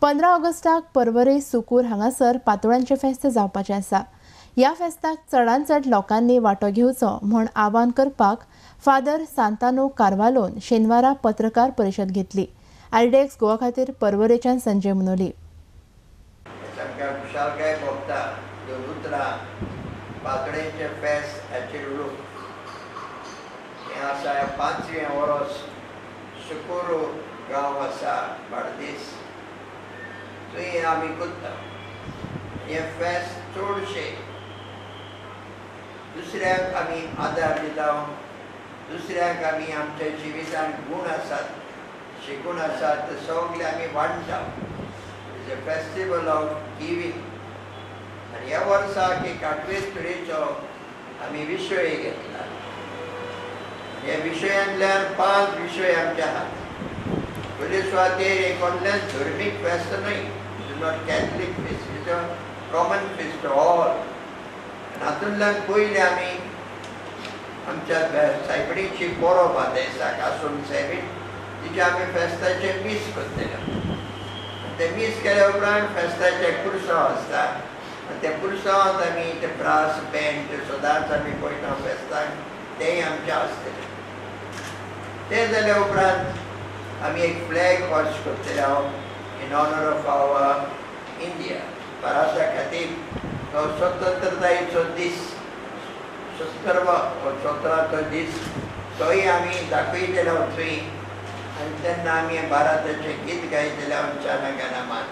15 ऑगस्टाक पर्वरे सुकूर हांगासर पातोळ्यांचें फेस्त जावपाचें आसा. ह्या फेस्ताक चडांत चड लोकांनी वांटो घेवचो म्हूण आवाहन करपाक फादर सांतानो कार्वालोन शेनवारा पत्रकार परिशद घेतली. आरडीएक्स गोवा खातीर पर्वरेच्यान संजय मुनोली. सामक्या खुशालकाय भोगता दोन उतरां पातोळ्यांचें फेस्त हाचेर उलोवंक. हें आसा 5वें वर्स सुकूर गांव आसा बार्देस, थंय आमी करता हें फेस्त. चडशें दुसऱ्यांक आमी आदार दिता, दुसऱ्यांक आमी आमच्या जिवितान गूण आसात, शिकून आसात, ते सगळे आमी वांट्टा. It's a festival of giving. आनी ह्या वर्साक एक आठवेच तरेचो आमी विशय घेतला. ह्या विशयांतल्यान 5 विशय आमचे आहात. पयले सुवातेर एक कसलेंच धर्मीक फेस्त न्हय, it's not Catholic feast, it's a common feast all. आनी हातूंतल्यान पयलें आमी आमच्या सायबिणीची परब आहा दिसाक आसून सायबीण, तिचे आमी फेस्ताचें मीस करतले. ते मीस केल्या उपरांत फेस्ताचें पुरसांव आसता आनी त्या पुरसांवांत आमी ते ब्रास बँड सदांच आमी पळयता फेस्ताक, तेंय आमचें आसतलें. तें जाल्या उपरांत आमी एक फ्लॅग हॉस्ट करतले हांव in honour of our India, भारता खातीर. तो स्वतंत्रतायेचो दीस, 17वो 17चो दीस, तोय आमी दाखयतले थंय. आनी तेन्ना आमी भारताचें गीत गायतले, आमच्या गाना मान.